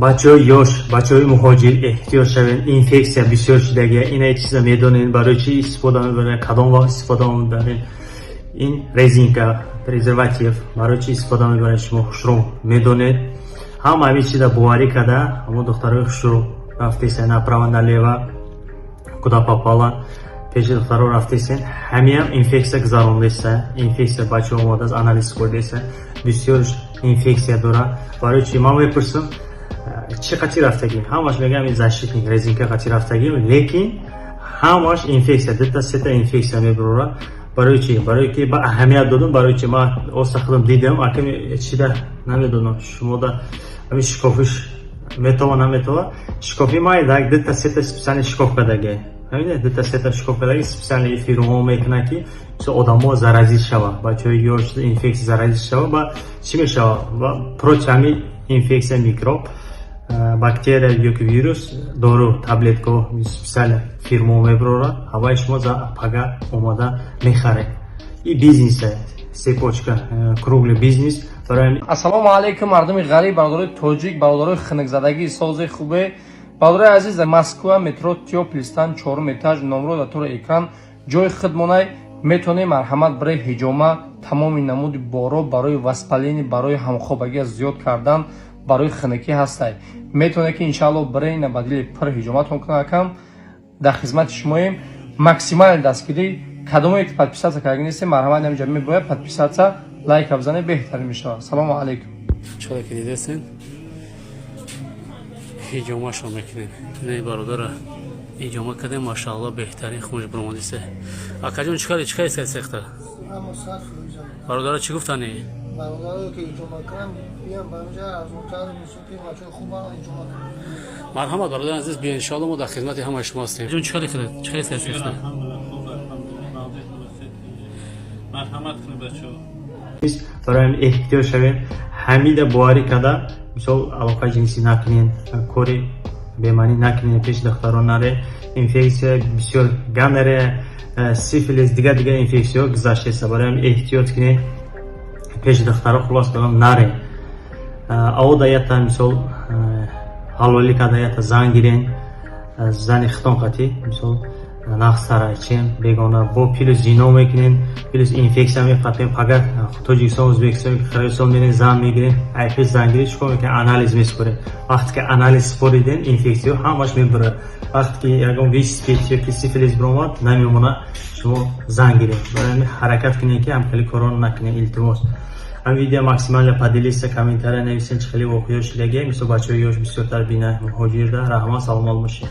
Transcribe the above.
Бачаҳои ёш, бачаҳои муҳоҷир, эҳтиёт шавед, инфексия бисёр шудагия. Ина чиза медонед, барои чӣ истифода мебаред, кадом вақт истифода мебаред. Ин резинка, презерватив барои чӣ истифода мебаред, шумо хушрӯ медонед. Ҳама ҳамин чиза боварӣ карда, ҳамон духтарои хушрӯ рафтеса направо, налево, куда попало, пеши духтаро рафтесен, ҳамиам инфексия гузарондеса. Инфексия бача омадааст, анализ хӯрдеса, бисёрш инфексия дора. Барои чӣ ман мепурсам, чӣ қати рафтагим? Ҳамаш мегӯям, ин защитник, резинка қати рафтагим, лекин ҳамаш инфексия, дута сета инфексия мебурора. Барои чӣ? Барои ки ба аҳамият додам. Барои чи ман оста худам дидам, аками чида намедонам, шумода ҳамин шикофиш метова, наметова. Шикофи майда, дута сета специально шикоф кардагӣ, ҳамин дута сета шикоф кардагӣ, специально фирмаҳо мекунад, ки одамо заразит шава, бачаҳои ёш инфексия заразит шава. Ба чӣ мешава? Ва против ҳамин инфексия, микроб, бактерия ёки вирус, дору, таблетка специально фирмаҳо мебарорад. Ҳаваи шумо за пага омада мехаред. И бизнесе, цепочка, круглый бизнес барои. Ассалому алайкум, мардуми ғариб, бародарои тоҷик, бародарои хунукзадагӣ, сози хубе. Бародарои азиз, Москва, метро Тёплый Стан, чорум этаж, номро дар тори экран, ҷои худмонай. Метавонем, марҳамат, барои ҳиҷома, тамоми намуди боро, барои воспаление, барои ҳамхобагӣ зиёд кардан, барои хунукӣ ҳастай. Метавонед, ки иншаалло барои ба дили пур ҳиҷоматон кунад. Акам, дар хизмати шумоем, максимальный дастгирӣ. Кадомое ки подписаться карда нестем, марҳамат, ҳаминҷа мебояд подписаться, лайка бизанед, беҳтарин мешавад. Салому алайкум. Чора ки дидесен, ҳиҷомашро мекунем. Ин бародара ҳиҷома кардем, машаалло, беҳтарин хунш биромадисе. Акаҷон, чӣ кардӣ, чӣ кардӣ сехта? Бародара чӣ гуфтанӣ? Бародаро ки ҳиҷома кунам, биям ба инҷа, арзонтар, мисоки бачаҳои хуба ҳиҷома кунам. Марҳамат, бародари азиз, биё, иншоалло, мо дар хизмати ҳамаи шумо ҳастем. Ҷон, чӣ кардӣ худат, чӣ кардӣ сехта? Марҳамат кунед, бачаҳо. Барои ҳамин эҳтиёт шавем. Ҳамида боварӣ карда, мисол, алоқаи ҷинсӣ накунед, кори бемаънӣ накунед, пеши духтарон наре. Инфексия бисёр, гонорея, сифилис, дигар дигар инфексияҳо гузаштеста. Барои ҳамин эҳтиёт кунед, пеши духтаро, хулос калом, наре. Авода ята, мисол, ҳалолӣ карда, ята зан гирен, зани хитон қатӣ, мисол, нақсара чем бегона бо плюс зино мекунен, плюс инфексия меқатен. Пага Тоҷикистон, Ӯзбекистон, Қирғизистон мерен, зан мегирен. Ай пеш зангирӣ чикор мекунен? Анализ месупорен. Вақте ки анализ супориден, инфексияҳо ҳамаш мебурад. Вақте ки ягон ВИЧ, СПИД ёки сифилис биромад, намемонад шумо зан гиред. Барои ҳамин ҳаракат кунед, ки ҳамхели корро накунед, илтимос. Ҳамин видео максимально поделиться, комментария нависен, чӣ хеле воқеа шудагия, мисол, бачаҳои ёш бисёртар бина, муҳоҷирда. Раҳмат, саломат бошед.